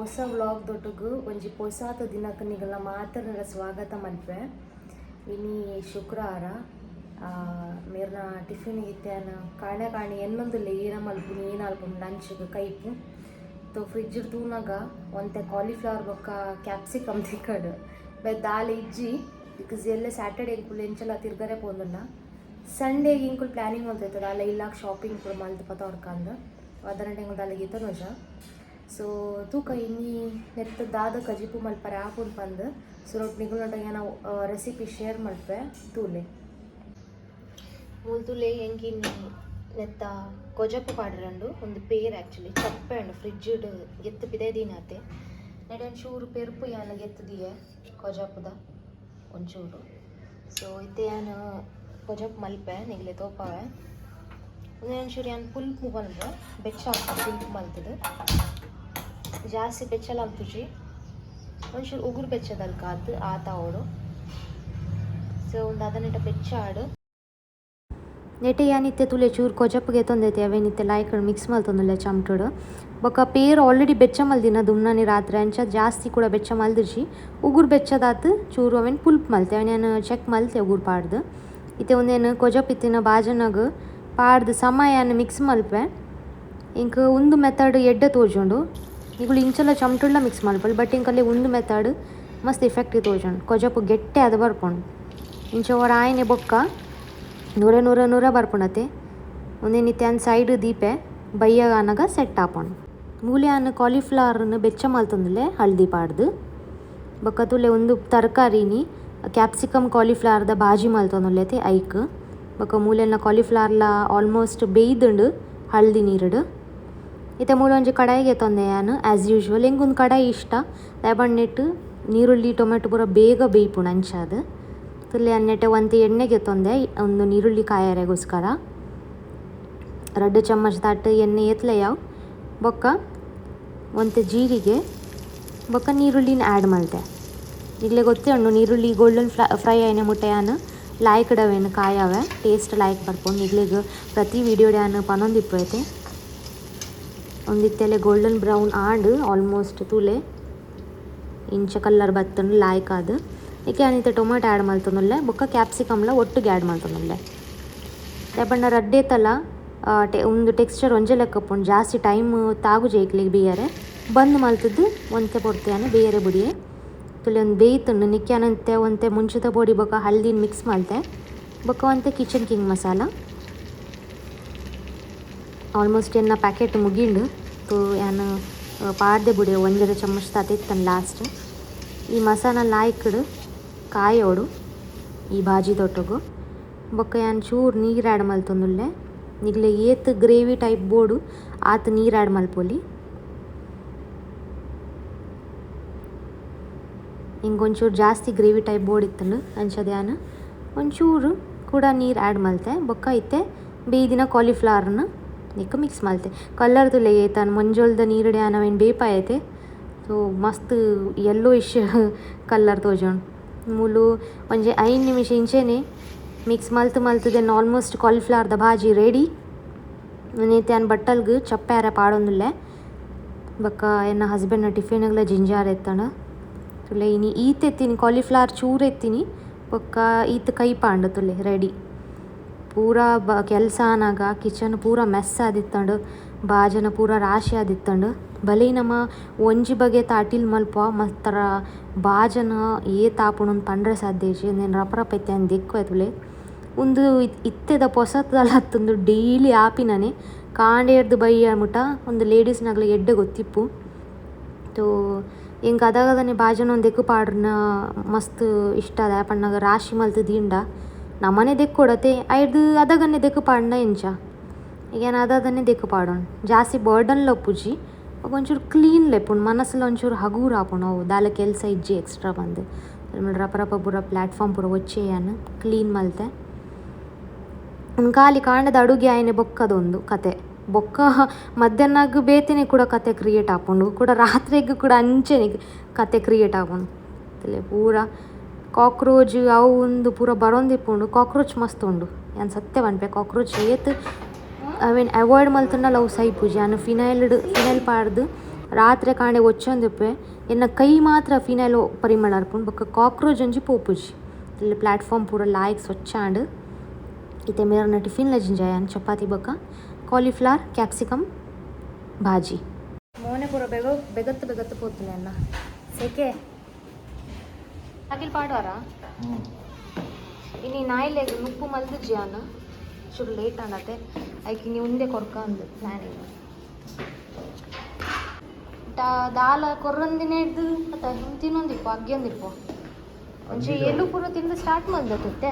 ಪೊಸ ವ್ಲಾಗ್ ದೊಟ್ಟುಗು ಒಂಜಿ ಪೊಸಾತ ದಿನಕ್ಕೆ ನಿಗಲ ಮಾತ್ರ ಸ್ವಾಗತ ಮಲ್ಪೆ. ಇನಿ ಶುಕ್ರವಾರ. ಮೇರ್ನ ಟಿಫಿನ್ ಇತ್ತೆನ ಕಾಣೆ ಕಾಣೆ ಎನ್ನೊಂದುಲ್ಲ ಏನ ಮಲ್ಪುನಿ ಏನ ಅಲ್ಪುನಿ ಲಂಚ್ಗೆ ಕೈಪು ತೋ ಫ್ರಿಜ್ ತೂನಗ ಒಂತೆ ಕಾಲಿಫ್ಲವರ್ ಬೊಕ್ಕ ಕ್ಯಾಪ್ಸಿಕಮ್ ತಿಕ್ಕಡ್ ಬೆ ದಾಲ್ ಇಜ್ಜಿ, because ಎಲ್ಲ ಸ್ಯಾಟರ್ಡೆ ಇಂಕುಲು ಎಂಚಲ ತಿರ್ಗರೆ ಪೋಂದುಲ್ಲ. ಸಂಡೇ ಇಂಕುಲು ಪ್ಲಾನಿಂಗ್ ಮಲ್ತೈತದ ಅಲ್ಲ ಇಲ್ಲಾಕ್ ಶಾಪಿಂಗ್ ಪೂರ ಮಲ್ತ್ ಪತ ಹೊರ್ಕಂದ್ ಅದನ್ನ ಎಂಕುಲು ದಾಲ ಗೆತೊನುಜ. ಸೊ ತೂಕ ಇನಿ ನೆತ್ತ ದಾದ ಕಜಿಪು ಮಲ್ಪರೆ ಆಪುಂಡು ಪಂದ್ ಸುರೂಟ್ ನಿಗುಲ್ನೊಟ್ಟಗೆ ನಾವು ರೆಸಿಪಿ ಶೇರ್ ಮಲ್ಪೆ ತೂಲೆ. ಮೂಲು ತೂಲೆ, ಎಂಕಿನಿ ನೆತ್ತ ಕೊಜಪು ಪಾಡ್ರಂಡು. ಒಂದು ಪೇರ್ ಆ್ಯಕ್ಚುಲಿ ಚಪ್ಪೆ ಉಂಡು, ಫ್ರಿಡ್ಜ್ ಗೆತ್ತು ಪಿದೆ ದೀನಾತೆ. ನೆಡೆ ಒಂಚೂರು ಪೆರ್ಪು ಯಾನ್ ಗೆತ್ತು ದಿಯೆ ಕೊಜಪುದ ಒಂಚೂರು. ಸೊ ಇತ್ತೆ ಯಾನ್ ಕೊಜಪು ಮಲ್ಪೆ, ನಿಗ್ಲೆ ತೋಪಾವೆ. ಒಂಚೂರು ಯಾನ್ ಪುಲ್ಪು ಮಲ್ಪೆ, ಬೆಚ್ಚ ಪುಲ್ಪು ಮಲ್ತದು. ಜಾಸ್ತಿ ಬೆಚ್ಚಲ ಅಲ್ತುಜಿ, ಒಂಚೂರು ಉಗುರು ಬೆಚ್ಚದಲ್ಕ ಆತು ಆತ ಅವಳು. ಸೊ ಒಂದು ಅದನ್ನಿಟ್ಟ ಬೆಚ್ಚ ಆಡು. ನೆಟೆ ಯಾನಿತ್ತೆ ತೂಲೆ, ಚೂರು ಕೊಜಪು ಗೆತೊಂದೈತೆ. ಅವೇನಿತ್ತೆ ಲಾಯ್ಕ್ ಮಿಕ್ಸ್ ಮಲ್ತೊಂದುಲ್ಲೆ ಚಮ್ಟಡು. ಬೊಕ್ಕ ಪೇರ್ ಆಲ್ರೆಡಿ ಬೆಚ್ಚ ಮಲ್ದಿನ ದುಮ್ನಾನಿ ರಾತ್ರೆ. ಅಂಚ ಜಾಸ್ತಿ ಕೂಡ ಬೆಚ್ಚ ಮಲ್ದಿಜಿ, ಉಗುರು ಬೆಚ್ಚದಾತು ಚೂರು ಅವೇನು ಪುಲ್ಪ್ ಮಲ್ತೆ. ಅವೇನು ಚೆಕ್ ಮಲ್ತೆ ಉಗುರು ಪಾಡ್ದು. ಇತ್ತೆ ಒಂದೇನು ಕೊಜಪ್ ಇತ್ತಿನ ಬಾಜನಗ್ ಪಾಡ್ದು ಸಮಯಾನ ಮಿಕ್ಸ್ ಮಲ್ಪೆ. ಇಂಕ್ ಉಂದು ಮೆಥಡ್ ಎಡ್ಡೆ ತೋಜುಂಡು. ನಿಕುಲು ಇಂಚಲ ಚಮ್ಟುಡ್ಲ ಮಿಕ್ಸ್ ಮಲ್ಪೊಲಿ, ಬಟ್ ಇಂಕಲ್ಲಿ ಉಂದು ಮೆಥಡ್ ಮಸ್ತ್ ಎಫೆಕ್ಟಿವ್ ತೋಜುಂಡು. ಕೊಜಪು ಗೆಟ್ಟೆ ಅದು ಬರ್ಪುಂಡು. ಇಂಚ ಒರ ಆಯ್ನೆ ಬೊಕ್ಕ ನೂರ ನೂರ ನೂರ ಬರ್ಪುಂಡತೆ. ಉಂದೆನ್ ಇತ್ತೆ ಸೈಡ್ ದೀಪೆ, ಬಯ್ಯ ಆನಗ ಸೆಟ್ ಆಪುಂಡು. ಮೂಲೆ ಆನ್ ಕಾಲಿಫ್ಲವರ್ನ್ ಬೆಚ್ಚ ಮಲ್ತೊಂದುಲ್ಲೆ ಹಳದಿ ಪಾಡ್ದು. ಬೊಕ್ಕ ತೂಲೆ, ಉಂದು ತರಕಾರಿನಿ ಕ್ಯಾಪ್ಸಿಕಮ್ ಕಾಲಿಫ್ಲವರ್ದ ಬಾಜಿ ಮಲ್ತೊಂದುಲ್ಲೆತೆ ಐಕ್. ಬೊಕ್ಕ ಮೂಲೆನ ಕಾಲಿಫ್ಲವರ್ಲ ಆಲ್ಮೋಸ್ಟ್ ಬೇಯ್ದುಂಡು ಹಳದಿ ನೀರುಡು. ಇತ್ತೆ ಮೂಲ ಒಂಜಿ ಕಡಾಯಿಗೆ ಗೆತೊಂದೆ ಯಾನ್. ಆ್ಯಸ್ ಯೂಶುವಲ್ ಎಂಕ್ ಒಂದು ಕಡಾಯಿ ಇಷ್ಟ, ದಾಯೆ ಪಂಡ ನೀರುಳ್ಳಿ ಟೊಮೆಟೊ ಪೂರ ಬೇಗ ಬೇಯ್ಪುಂಡು ಅಂಚಾದ್. ತುಲೆ ಅನ್ನೆಟೆ ಒಂತೆ ಎಣ್ಣೆ ಗೆತೊಂದೆ ಒಂದು ನೀರುಳ್ಳಿ ಕಾಯರೆಗೋಸ್ಕರ. 2 ಚಮಚ ದಾಟ್ ಎಣ್ಣೆ ಏತ್ಲೆ ಯಾವ್. ಬೊಕ್ಕ ಒಂತೆ ಜೀರಿಗೆ, ಬೊಕ್ಕ ನೀರುಳ್ಳಿನ ಆ್ಯಡ್ ಮಲ್ತೆ. ನಿಗ್ಲೆ ಗೊತ್ತೇ ಉಂಡು, ನೀರುಳ್ಳಿ ಗೋಲ್ಡನ್ ಫ್ರೈ ಆಯ್ನೆ ಮುಟ್ಟ ಯಾನ್ ಲಾಯ್ಕ್ ಅವೇನು ಕಾಯವೆ, ಟೇಸ್ಟ್ ಲಾಯ್ಕ್ ಬರ್ಪುಂಡು. ನಿಗ್ಲೆಗ್ ಪ್ರತಿ ವೀಡಿಯೋಡ್ ಯಾನ್ ಪನೊಂದಿಪ್ಪು. ಒಂದಿತ್ತೆಲೆ ಗೋಲ್ಡನ್ ಬ್ರೌನ್ ಆಂಡ್ ಆಲ್ಮೋಸ್ಟ್. ತೂಲೆ, ಇಂಚ ಕಲರ್ ಬತ್ತುಂಡು ಲಾಯ್ಕ್ ಆದ್. ಇಕ್ಕೆ ಯಾನಿತ್ತೆ ಟೊಮೆಟೊ ಆ್ಯಡ್ ಮಲ್ತೊಂದುಲ್ಲೆ, ಬೊಕ್ಕ ಕ್ಯಾಪ್ಸಿಕಮ್ಲ ಒಟ್ಟುಗೆ ಆ್ಯಡ್ ಮಲ್ತೊಂದುಲ್ಲೆ. ದಾಯೆ ಪಂಡ ರಡ್ಡೇತಲ ಉಂದು ಟೆಕ್ಸ್ಚರ್ ಒಂಜೆ ಲೆಕ್ಕ ಉಪ್ಪುಂಡು. ಜಾಸ್ತಿ ಟೈಮ್ ತಾಗುಜೆ ಐಕ್ಲೆಗ್ ಬೇಯರೆ. ಬಂದ್ ಮಲ್ತುದು ಒಂತೆ ಪೊರ್ತು ಯಾನ್ ಬೇಯರೆ ಬುಡಿಯೆ. ತುಲೆ, ಒಂದು ಬೇಯ್ತುಂಡು. ನೆಕ್ಕೆ ಯಾನಂತೆ ಒಂತೆ ಮುಂಚಿತ ಪೊಡಿ ಬೊಕ್ಕ ಹಲ್ದಿನ ಮಿಕ್ಸ್ ಮಲ್ತೆ. ಬೊಕ್ಕ ಒಂತೆ kitchen king masala. Almost ಎನ್ನ ಪ್ಯಾಕೆಟ್ ಮುಗಿಂಡು. ತೋ ಯಾನ್ ಪಾಡ್ದೆ ಬುಡಿಯೆ, 1.5 ಚಮಚ ತಾತೆ ಲಾಸ್ಟ್. ಈ ಮಸಾಲ ಲಾಯ್ಕ್ಡ್ ಕಾಯೋಡು ಈ ಬಾಜಿ ದೊಟ್ಟುಗು. ಬೊಕ್ಕ ಯಾನ್ ಚೂರು ನೀರು ಆ್ಯಡ್ ಮಲ್ತೊಂದುಲ್ಲೆ. ನಿಗ್ಲೆ ಏತ್ ಗ್ರೇವಿ ಟೈಪ್ ಬೋಡು ಆತ್ ನೀರು ಆ್ಯಡ್ ಮಲ್ಪೊಲಿ. ಇಂಕೊಂಚೂರು ಜಾಸ್ತಿ ಗ್ರೇವಿ ಟೈಪ್ ಬೋಡಿತ್ತಂಡು, ಅಂಚದ ಯಾನ್ ಒಂಚೂರು ಕೂಡ ನೀರು ಆ್ಯಡ್ ಮಲ್ತೆ. ಬೊಕ್ಕ ಇತ್ತೆ ಬೇಯ್ದಿನ ಕಾಲಿಫ್ಲವರ್ನ ನೆಕ್ ಮಿಕ್ಸ್ ಮಲ್ತೆ. ಕಲರ್ ತುಲೆ, ಏತಾನ್ ಮಂಜೊಲ್ದ ನೀರುಡೆ ಯಾನ್ ಅವೇನು ಬೇಪಾಯತೆ. ಸೊ ಮಸ್ತ್ ಯೆಲ್ಲೋಯಿಶ್ ಕಲರ್ ತೋಜುಂಡು. ಮೂಲು ಒಂಜಿ 5 ನಿಮಿಷ ಇಂಚೆನೆ ಮಿಕ್ಸ್ ಮಲ್ತ್ ಮಲ್ತ್ then almost ಕಾಲಿಫ್ಲವರ್ದ ಬಾಜಿ ರೆಡಿ. ಇತ್ತೆ ಯಾನ್ ಬಟ್ಟಲ್ಗ್ ಚಪ್ಪೆ ಪಾಡೊಂದುಲ್ಲೆ. ಬೊಕ್ಕ ಎನ್ನ ಹಸ್ಬೆಂಡ್ನ ಟಿಫಿನ್ಗ್ಲ ಜಿಂಜಾರ್ ಎತ್ತಂಡು. ತುಲೆ, ಇನಿ ಈತ್ ಎತ್ತೀನಿ ಕಾಲಿಫ್ಲವರ್ ಚೂರು ಎತ್ತೀನಿ. ಬೊಕ್ಕ ಈತ್ ಕೈಪಾಂಡು. ತುಲೆ, ರೆಡಿ. ಪೂರ ಬ ಕೆಲಸ ಆನಾಗ ಕಿಚನ್ ಪೂರ ಮೆಸ್ ಆದಿತ್ತಂಡು, ಬಾಜನ ಪೂರ ರಾಶಿ ಆದಿತ್ತಂಡು. ಬಲೆ ನಮ ಒಂಜಿ ಬಗೆತ ಅಟಿಲ್ ಮಲ್ಪ ಮಸ್ತರ ಬಾಜನ ಏತ್ ಆಪುಂಡು ಪಂಡ್ರೆ ಸಾಧ್ಯ ಇಜ್ಜಿ. ಉಂದೆನ್ ರಪ ರಪ ಇತ್ತೆ ಯಾನ್ ದೆಕ್ಕುವೆ. ತೂಲೆ, ಉಂದು ಇತ್ತೆದ ಪೊಸತ್ದಲ ಅತ್ತುಂದು, ಡೈಲಿ ಆಪಿನನೆ. ಕಾಂಡೆರ್ದ್ ಬಯ್ಯ ಮುಟ ಉಂದು ಲೇಡೀಸ್ನಗ್ಲೆಗ್ ಎಡ್ಡೆ ಗೊತ್ತಿಪ್ಪು. ತೋ ಎಂಕ್ ಅದಗದನೆ ಬಾಜನ ಒಂದ್ ದೆಕ್ಕ್ ಪಾಡ್ರನ ಮಸ್ತ್ ಇಷ್ಟ. ದಾಯೆ ಪನ್ನಗ ರಾಶಿ ಮಲ್ತ್ ದೀಂಡ ನಮನೆ ದೆಕ್ಕೊಡತೆ, ಐರ್ದ್ ಅದಗನೆ ದೆಕ್ಕ್ ಪಾಡ್ಂಡ ಎಂಚ? ಯಾನ್ ಅದಗನೆ ದೆಕ್ಕ್ ಪಾಡೊಂಡು. ಜಾಸ್ತಿ ಬರ್ಡನ್ಲ ಉಪ್ಪುಜಿ, ಬೊಕ ಒಂಚೂರು ಕ್ಲೀನ್ ಇಪ್ಪುಂಡು, ಮನಸ್ಸುಲ ಒಂಚೂರು ಹಗೂರ ಆಪುಂಡು, ಅವು ದಾಲ ಕೆಲಸ ಇಜ್ಜಿ ಎಕ್ಸ್ಟ್ರಾ ಪಂದ್. ರಪ ರಪ ಪೂರ ಪ್ಲಾಟ್ಫಾರ್ಮ್ ಪೂರ ಒಚ್ಚೆ ಯಾನ್ ಕ್ಲೀನ್ ಮಲ್ತೆ. ಖಾಲಿ ಕಾಂಡೆದ ಅಡುಗೆ ಆಯ್ನೆ ಬೊಕ್ಕದೊಂದು ಕತೆ. ಬೊಕ್ಕ ಮಧ್ಯಾಹ್ನಗ್ ಬೇತೆನೆ ಕೂಡ ಕತೆ ಕ್ರಿಯೇಟ್ ಆಪುಂಡು, ಕೂಡ ರಾತ್ರೆಗ್ ಕೂಡ ಅಂಚೆನೆ ಕತೆ ಕ್ರಿಯೇಟ್ ಆಪುಂಡು. ಪೂರ ಕಾಕ್ರೋಚ್ ಅವು ಉಂದು ಪೂರ ಬರೊಂದಿಪ್ಪುಂಡು. ಕಾಕ್ರೋಚ್ ಮಸ್ತ್ ಉಂಡು, ಯಾನ್ ಸತ್ಯ ಪನ್ಪೆ. ಕಾಕ್ರೋಚ್ ಏತ್ ಅವೆನ್ ಅವಾಯ್ಡ್ ಮಲ್ತುಂಡಲ ಅವು ಸೈಪುಜಿ. ಯಾನ್ ಫಿನೈಲ್ಡ್ ಫಿನೈಲ್ ಪಾಡ್ದು ರಾತ್ರೆ ಕಾಂಡೆ ಒಚ್ಚೊಂದಿಪ್ಪೆ ಎನ್ನ ಕೈ ಮಾತ್ರ ಫಿನೈಲ್ ಪರಿಮಳ ಅರ್ಪುಂಡು ಬೊಕ್ಕ ಕಾಕ್ರೋಚ್ ಒಂಜಿ ಪೋಪುಜಿ ಇಲ್ಲಿ ಪ್ಲಾಟ್ಫಾರ್ಮ್ ಪೂರ ಲಾಯ್ಕ್ ಸ್ವಚ್ಛ ಆಂಡ್ ಇತ್ತೆ ಮೇರನ ಟಿಫಿನ್ ಲ ಜಿಂಜಾಯನ್ ಚಪಾತಿ ಬೊಕ್ಕ ಕಾಲಿಫ್ಲವರ್ ಕ್ಯಾಪ್ಸಿಕಮ್ ಭಾಜಿ ಮೋನೆ ಪೂರ ಬೆಗ ಬೆಗತ್ತು ಬೆಗತ್ತು ಪೋತುನೆ ಅನ್ನ ಸೆಕೆ ಅಗಿಲ್ ಪಾಡ್ವಾರ ಇನಿ ನಾಯಿಲೆಗ್ ನುಪ್ಪು ಮಲ್ದು ಜಿಯಾನ ಚೂರು ಲೇಟ್ ಆನತೆ ಐಕ್ ಇನಿ ಉಂದೆ ಕೊರ್ಕ ಅಂದು ಪ್ಲಾನಿಂಗ್ ದಾಲ ಕೊರ್ರಂದಿನ ಹಿಡ್ದು ಅತ್ತ ಹಿಂಗೆ ತಿನ್ನೊಂದಿಪ್ಪು ಅಗ್ಗಿಯೊಂದಿಪ್ಪು ಒಂಜಿ ಎಲ್ಲು ಪೂರ ತಿಂದು ಸ್ಟಾರ್ಟ್ ಮಲ್ದತ್ತೆ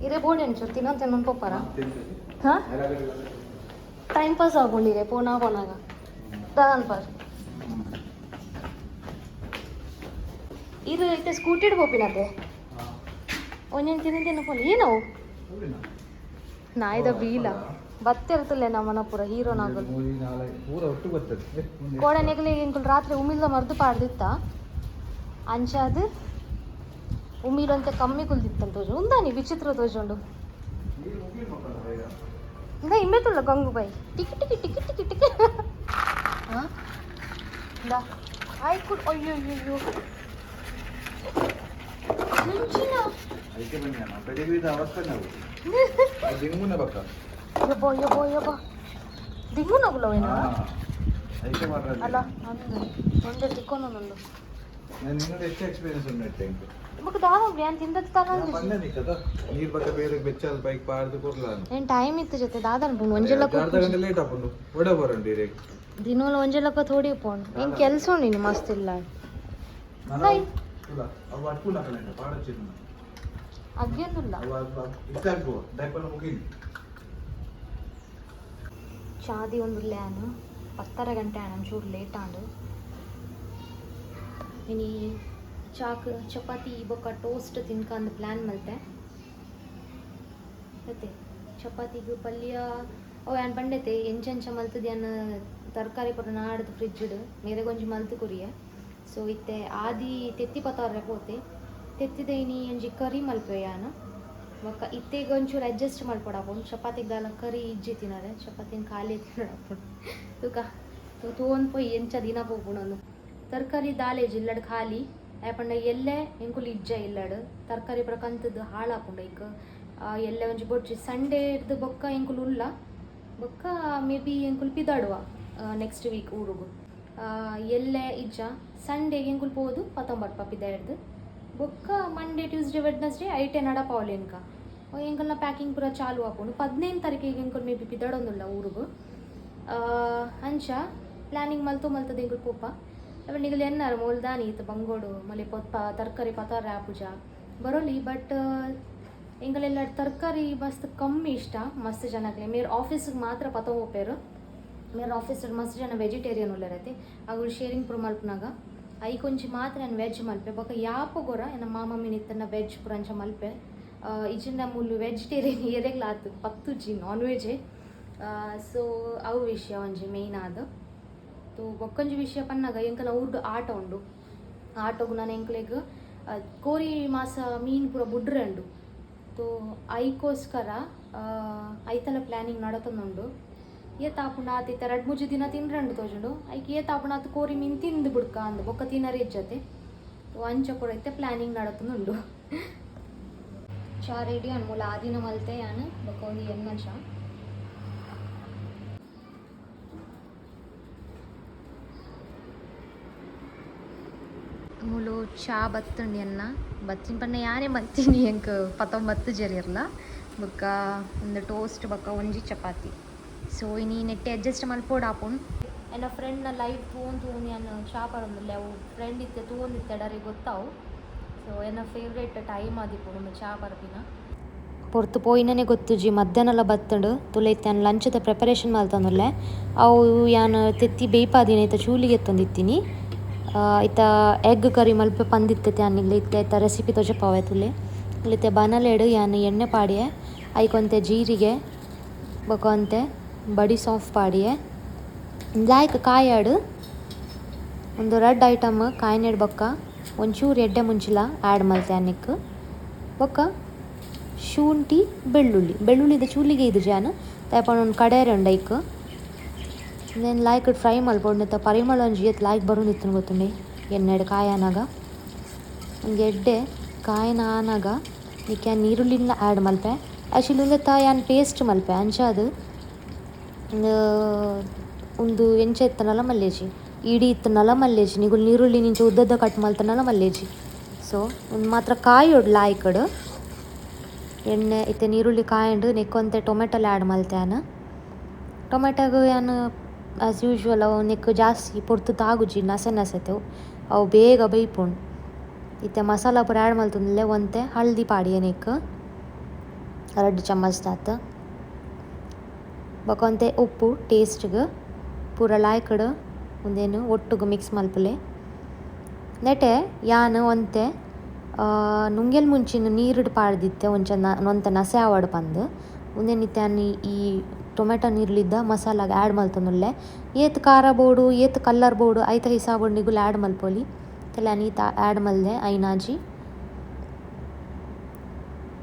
ಇರೇ ಬೋರ್ಡ್ ಒಂಚೂರು ತಿನ್ನೊಂದು ತಿನ್ನೊಂದು ಪೋಪಾರ. ಹಾಂ, ಟೈಮ್ ಪಾಸ್ ಆಗೊಂಡಿದೆ ಪೋನಾ ಪೋನಾಗ ದಾದನ್ ಪಾಸ್ ಇದು ಇತ್ತೆ ಸ್ಕೂಟಿಡ್ ಪೋಪಿನತೆ ಒಂಜೊಂದು ತಿನ್ನು ತಿನ್ನು ಪೋಲಿ ಏನವು ನಾಯ್ದ ಬೀಲ ಬತ್ತಿರ್ತಲ್ಲ ನಮ್ಮನ ಪೂರ ಹೀರೋನಾಗಲು. ಪೂರ ಒಟ್ಟು ಬರ್ತದೆ. ಕೋಡೆ ನೆಗಲಿ ಎಂಕುಲು ರಾತ್ರಿ ಉಮಿಲ್ದ ಮರ್ದು ಪಾಡ್ದಿತ್ತ. ಅಂಚಾದ್ ಉಮಿಲ್ ಕಮ್ಮಿ ಕುಲ್ದಿತ್ತಂತ ತೋಜು ಉಂದಾನಿ ವಿಚಿತ್ರ ತೋಜುಂಡು. ಇಂದ ಇಂಬೆತುಲ್ಲ ಗಂಗೂಬಾಯಿ ಟಿಕ್ಕಿ ಟಿಕ್ಕಿ ಟಿಕ್ಕಿ ಟಿಕ್ಕಿ ಟಿಕ್ಕಿ. ಹಾಂ ಇಂದಾ ಆಯ್ಕು. ಅಯ್ಯೋ ಅಯ್ಯೋ ಮುಂಚಿನ. ಅದಕ್ಕೆ ಬನ್ನಿ ಬೆಳಿಗ್ಗೆ ಅವಸ್ಥೆ ನಾವು ದಿಂಗುನ ಪಕ್ಕ. ಯಬ್ಬ ಯಬ್ಬ ಯಬ್ಬ, ದಿಂಗುನಗುಲವೇನ? ಅದಕ್ಕೆ ಮಾತ್ರ. ಅಲ್ಲ, ಅಂದು ಒಂದೇ ತಿಕ್ಕೊಂದೊಂದು. ನಾನು ನಿನ್ನೋട് ಹೆಚ್ಚು ಎಕ್ಸ್ಪೀರಿಯನ್ಸ್ ಉಂಟು ಎಂಕ್. ಬೊಕ ದಾದ ಯಾನ್ ತಿಂದದ್ದು ತಗೊಂಡು. ಪಂಡ ನಿಕ್ಕದ ನೀರು ಬಕ್ಕ ಬೇರೆ ಬೆಚ್ಚಾದ ಬೈಕ್ ಪಾಡ್ದು ಕೊರ್ಲ. ಏನ್ ಟೈಮ್ ಇತ್ತು ಜೊತೆ ದಾದನ್ ಪುಂಡು ಒಂಜೆಲ್ಲ. ಅರ್ಧ ಗಂಟೆ ಲೇಟ್ ಆಪುಂಡು, ಒಡ ಬರಂಡು ಇರೆಗ್. ದಿನೋಲ ಒಂಜೆಲಕ್ಕ ಥೋಡಿ ಪೋಂಡು ಏನ್ ಕೆಲ್ಸ ಉಂಡು ನೀನು ಮಸ್ತ್ ಇಲ್ಲ. ಇಲ್ಲ, ಅವು ಅಟ್ಪುಂಡು ಅಕಲೆಂಡ ಪಾಡೊಚ್ಚಿನ. ಅಗ್ಗಿಯೊಂದುಲ್ಲ. ಅವು ಇತ್ತಾಗ್ಬೋ ಡೈಪಲ್ ಮುಗಿನಿ. ಚಾದಿ ಒಂದು ಲ್ಯಾನ್ 10:30 ಗಂಟೆ ಆಂಡ್, ಒಂಚೂರು ಲೇಟ್ ಆಂಡ್. ಇನಿ ಚಾಕ್ ಚಪಾತಿ ಬೊಕ್ಕ ಟೋಸ್ಟ್ ತಿನ್ಕಂದು ಪ್ಲ್ಯಾನ್ ಮಲ್ತೆ. ಮತ್ತೆ ಚಪಾತಿಗ್ ಪಲ್ಯ ಅವು ಯಾನ್ ಪಂಡೆತೆ ಎಂಚೆಂಚ ಮಲ್ತದ ಯಾನ್ ತರಕಾರಿ ಪೂರ ನಾಡ್ದು ಫ್ರಿಜ್ಡ್ ಮೇರೆಗ್ ಒಂಜಿ ಮಲ್ತ್ ಕೊರಿಯೆ. ಸೊ ಇತ್ತೆ ಆದಿ ತೆತ್ತಿ ಪತಾರ್ರೆ ಪೋತೆ. ತೆತ್ತಿದ ಇನಿ ಒಂಜಿ ಕರಿ ಮಲ್ಪೆ ಯಾನ್. ಬೊಕ್ಕ ಇತ್ತೆಗ್ ಒಂಚೂರು ಅಡ್ಜಸ್ಟ್ ಮಲ್ಪೊಡಾಪುಂಡು. ಚಪಾತಿಗ್ ದಾಲ ಕರಿ ಇಜ್ಜಿ ತಿನರೆ, ಚಪಾತಿನ ಖಾಲಿ ತಿನ್ನೊಡಾಪುಂಡು. ತುಕ ತೂವೊಂದು ಪೋಯಿ ಎಂಚ ದಿನ ಪೋಪುಂಡು. ತರಕಾರಿ ದಾಲೆ ಇಲ್ಲಡ್ ಖಾಲಿ ಪಂಡ ಎಲ್ಲೆ ಎಂಕುಲು ಇಜ್ಜ ಇಲ್ಲಡ್ ತರಕಾರಿ ಪೂರ ಕಂತುದು ಹಾಳಾಪುಂಡು. ಐಕ್ ಎಲ್ಲೆ ಒಂಜಿ ಬೊಡ್ಚಿ. ಸಂಡೇ ಇರ್ದ್ ಬೊಕ್ಕ ಎಂಕುಲು ಉಲ್ಲ. ಬೊಕ್ಕ ಮೇ ಬಿ ಎಂಕುಲು ಪಿದಾಡುವ ನೆಕ್ಸ್ಟ್ ವೀಕ್ ಊರುಗು. ಎಲ್ಲೆ ಇಜ್ಜ, ಸಂಡೇಗೆ ಎಂಕುಲು ಪೋದು ಪತ್ತೊಂಬರ್ಪ ಪಿದಾಡ್ದು. ಬೊಕ್ಕ ಮಂಡೇ, ಟ್ಯೂಸ್ಡೇ, ವೆಡ್ನಸ್ಡೇ ಐಟೆ ನಡಪಾವೊಲಿ ಎಂಕ ಎಂಕಲ್ನ ಪ್ಯಾಕಿಂಗ್ ಪೂರ ಚಾಲು ಆಪುಂಡು. 15 ತಾರೀಕಿಗೆ ಎಂಕುಲು ಮೇ ಬಿ ಪಿದಾಡೊಂದುಲ್ಲ ಊರುಗು. ಅಂಚ ಪ್ಲ್ಯಾನಿಂಗ್ ಮಲ್ತು ಮಲ್ತದ ಎಂಕುಲು ಪೋಪ. ಅವೆ ನಿಗಲ್ ಎನ್ನಾರ ಮೋಲ್ ದಾನಿ ಇತ್ತು ಬಂಗೋಡು ಮಲೆ ಪೊತ್ತ ತರಕಾರಿ ಪತಾರ ಆಪುಜ ಬರೋಲಿ. ಬಟ್ ಎಂಕಲೆಲ್ಲ ತರಕಾರಿ ಮಸ್ತ್ ಕಮ್ಮಿ ಇಷ್ಟ ಮಸ್ತ್ ಜನಕ್ಲೆ. ಮೇರ್ ಆಫೀಸಿಗೆ ಮಾತ್ರ ಪತೊ ಪೋಪೆರ್. ಮೇರ್ ಆಫೀಸ್ ಮಸ್ತ್ ಜನ ವೆಜಿಟೇರಿಯನ್ ಉಲ್ಲೆರತೆ. ಅಗುಲು ಶೇರಿಂಗ್ ಪೂರ ಮಲ್ಪುನಾಗ ಐಕ್ ಒಂಜಿ ಮಾತ್ರ ನಾನು ವೆಜ್ ಮಲ್ಪೆ. ಬೊಕ್ಕ ಯಾಪಗೊರ ಎನ್ನ ಮಾಮ ಮೀನ್ ಇತ್ತನ್ನ ವೆಜ್ ಪೂರ ಅಂಚ ಮಲ್ಪೆ. ಇಜ್ಜಿಂಡ ಮೂಲು ವೆಜಿಟೇರಿಯನ್ ಏರೆಗ್ಲ ಆತು ಪತ್ತುಜಿ ನಾನ್ ವೆಜ್. ಸೊ ಅವು ವಿಷಯ ಒಂಜಿ ಮೇಯ್ನ್ ಆದ್. ತೋ ಬೊಕ್ಕೊಂಜಿ ವಿಷಯ ಪನ್ನಗ ಎಂಕಲ್ನ ಊರ್ಡ್ ಆಟ ಉಂಡು. ಆಟೊಗು ನಾನು ಎಂಕ್ಲೆಗ್ ಕೋರಿ ಮಾಸ ಮೀನ್ ಪೂರ ಬುಡ್ರೆ ಉಂಡು. ತೋ ಐಕೋಸ್ಕರ ಐತಲ ಪ್ಲ್ಯಾನಿಂಗ್ ನಡತೊಂದುಂಡು. ಏತ್ ಆಪುಂಡು ಆತ್. ಇತ್ತೆ ರಡ್ಡ್ ಮೂಜಿ ದಿನ ತಿನ್ರಂಡು ತೋಜುಂಡು. ಐಕ್ ಏತ್ ಆಪುಂಡು ಆತ್ ಕೋರಿ ಮೀನ್ ತಿಂದು ಬುಡ್ಕ ಅಂದ್ ಬೊಕ್ಕ ತಿನರೆ ಇಜ್ಜತೆ. ತೋ ಅಂಚ ಪೂರ ಇತ್ತೆ ಪ್ಲ್ಯಾನಿಂಗ್ ನಡತೊಂದುಂಡು. ಚಾ ರೆಡಿ ಅನ್ ಮೂಲ ಆದಿನ ಮಲ್ತೆ ಯಾನ್. ಬೊಕ್ಕ ಒಂದು ಎನ್ನ ಚಾ. ಮೂಲು ಚಾ ಬತ್ತುಂಡು ಎನ್ನ. ಬತ್ತಿನ ಪಂಡ ಯಾನೇ ಮಲ್ತೀನಿ, ಎಂಕ್ ಪತ್ತೊಂಬತ್ತು ಜರಿಯರ್ಲ. ಬೊಕ್ಕ ಒಂದು ಟೋಸ್ಟ್ ಬೊಕ್ಕ ಒಂಜಿ ಚಪಾತಿ. ಸೊ ಇನಿ ನೆಟ್ಟೆ ಅಡ್ಜಸ್ಟ್ ಮಲ್ಪೊಡಾಪುಂಡು. ಎನ್ನ ಫ್ರೆಂಡ್ನ ಲೈವ್ ತೂವೊಂದು ತೂವೊಂದು ಯಾನ್ ಚಾ ಪರೊಂದುಲ್ಲೆ. ಅವು ಫ್ರೆಂಡ್ ಇತ್ತೆ ತೂವೊಂದಿತ್ತೆಡರೆ ಗೊತ್ತಾವು. ಸೊ ಎನ್ನ ಫೇವ್ರೇಟ್ ಟೈಮ್ ಆದಿಪ್ಪುಂಡು ಚಾ ಪರ್ಪಿನ. ಪೊರ್ತು ಪೋಯಿನನೆ ಗೊತ್ತುಜಿ, ಮಧ್ಯಾಹ್ನಲ ಬತ್ತುಂಡು. ತುಲೆ ಇತ್ತೆ ಯಾನ್ ಲಂಚ್ದ ಪ್ರಿಪರೇಷನ್ ಮಲ್ತೊಂದುಲ್ಲೆ. ಅವು ಯಾನ್ ತೆತ್ತಿ ಬೇಯ್ಪಾದಿನ ಇತ್ತೆ ಚೂಲಿಗೆ ಎತ್ತೊಂದಿತ್ತೀನಿ. ಇತ್ತ ಎಗ್ ಕರಿ ಮಲ್ಪೆ ಪಂದಿತ್ತೆ ಯಾನ್ ನಿಗ್ಲೆ. ಇತ್ತೆ ಐತ ರೆಸಿಪಿ ತೋಜಪಾವೆ ತುಲೆ. ಇತ್ತೆ ಬನಲೆಡ್ ಯಾನ್ ಎಣ್ಣೆ ಪಾಡಿಯೆ. ಐಕೊಂತೆ ಜೀರಿಗೆ ಬೊಕ ಒಂತೆ ಬಡಿ ಸೋಂಫ್ ಪಾಡಿಯೆ. ಲಾಯ್ಕ್ ಕಾಯಾಡು ಒಂದು ರಡ್ಡ್ ಐಟಮ್ ಕಾಯಿನೆಡ್ ಬೊಕ್ಕ ಒಂಚೂರು ಎಡ್ಡೆ ಮುಂಚಿಲ ಆ್ಯಡ್ ಮಲ್ತೆ ಅನ್ನಿಕ್. ಬೊಕ್ಕ ಶುಂಠಿ ಬೆಳ್ಳುಳ್ಳಿ, ಬೆಳ್ಳುಳ್ಳಿದ ಚೂಲಿಗೆ ಇದು ಜಾನ್ ದಾಯೆ ಪಂಡ ಕಡೆಯರೆ ಉಂಡು ಐಕ್. ಉಂದೆನ್ ಲಾಯ್ಕ್ ಫ್ರೈ ಮಲ್ಪೊಡು. ನೆತ್ತ ಪರಿಮಳ ಒಂಜಿ ಏತ್ ಲಾಯ್ಕ್ ಬರೊಂದಿತ್ತುಂಡು ಗೊತ್ತುಂಡೆ ಎಣ್ಣೆಡ್ ಕಾಯನಗ. ಒಂಜಿ ಎಡ್ಡೆ ಕಾಯಿನ ಆನಗ ನಿಕ್ಕೆ ಯಾನ್ ನೀರುಳ್ಳಿನ ಆ್ಯಡ್ ಮಲ್ಪೆ. ಆಕ್ಚುಲಿ ಉಂದೆತ್ತ ಯಾನ್ ಪೇಸ್ಟ್ ಮಲ್ಪೆ ಅಂಚಾದ್ ಉಂದು ಎಂಚ ಇತ್ತುಂಡಲ ಮಲ್ಲೆಜಿ, ಇಡಿ ಇತ್ತುಂಡಲ ಮಲ್ಲೆಜಿ, ನಿಗುಲು ನೀರುಳ್ಳಿ ಇಂಚ ಉದ್ದದ ಕಟ್ ಮಲ್ತುಂಡಲ ಮಲ್ಲೆಜಿ. ಸೊ ಉಂದು ಮಾತ್ರ ಕಾಯೊಡು ಲಾಯ್ಕಡ್. ಎಣ್ಣೆ ಇತ್ತೆ ನೀರುಳ್ಳಿ ಕಾಯಂಡು ನೆಕ್ಕೊಂತೆ ಟೊಮೆಟೊಲ ಆ್ಯಡ್ ಮಲ್ತೆ ಯಾನ್. ಟೊಮೆಟೊಗ್ ಯಾನ್ ಆಸ್ ಯೂಶುವಲ್ ಅವು ನೆಕ್ಕ್ ಜಾಸ್ತಿ ಪೊರ್ತು ತಾಗುಜಿ, ನಸೆ ನಸೆತೆ ಅವು ಬೇಗ ಬೇಯ್ಪುಂಡು. ಇತ್ತೆ ಮಸಾಲ ಪೂರ ಆ್ಯಡ್ ಮಲ್ತೊಂದುಲ್ಲೆ. ಒಂತೆ ಹಳದಿ ಪಾಡಿಯೆ ನೆಕ್ಕ್ 2 ಚಮಚ್ ದಾತ್, ಬೊಕ ಒಂತೆ ಉಪ್ಪು ಟೇಸ್ಟ್ಗ್. ಪೂರ ಲಾಯ್ಕಡ್ ಉಂದೆನ್ ಒಟ್ಟುಗು ಮಿಕ್ಸ್ ಮಲ್ಪುಲೆ. ನೆಟೆ ಯಾನ್ ಒಂತೆ ನುಂಗೆಲ್ ಮುಂಚಿನ ನೀರುಡ್ ಪಾಡ್ದಿತ್ತೆ ಒಂಚ ಒಂತೆ ನಸೆ ಆವಡ್ ಪಂದ್. ಉಂದೆನ್ ಇತ್ತೆ ಯಾನ್ ಈ ಟೊಮೆಟೊ ನೀರುಳ್ಳಿದ ಮಸಾಲಾಗ್ ಆ್ಯಡ್ ಮಲ್ತೊಂದುಲ್ಲೆ. ಏತ್ ಖಾರ ಬೋಡು ಏತ್ ಕಲ್ಲರ್ ಬೋಡು ಐತ ಹಿಸಾಬುಡು ನಿಗುಲು ಆ್ಯಡ್ ಮಲ್ಪೊಲಿ. ಯಾನ್ ಈತ ಆ್ಯಡ್ ಮಲ್ದೆ ಐನಾಜಿ.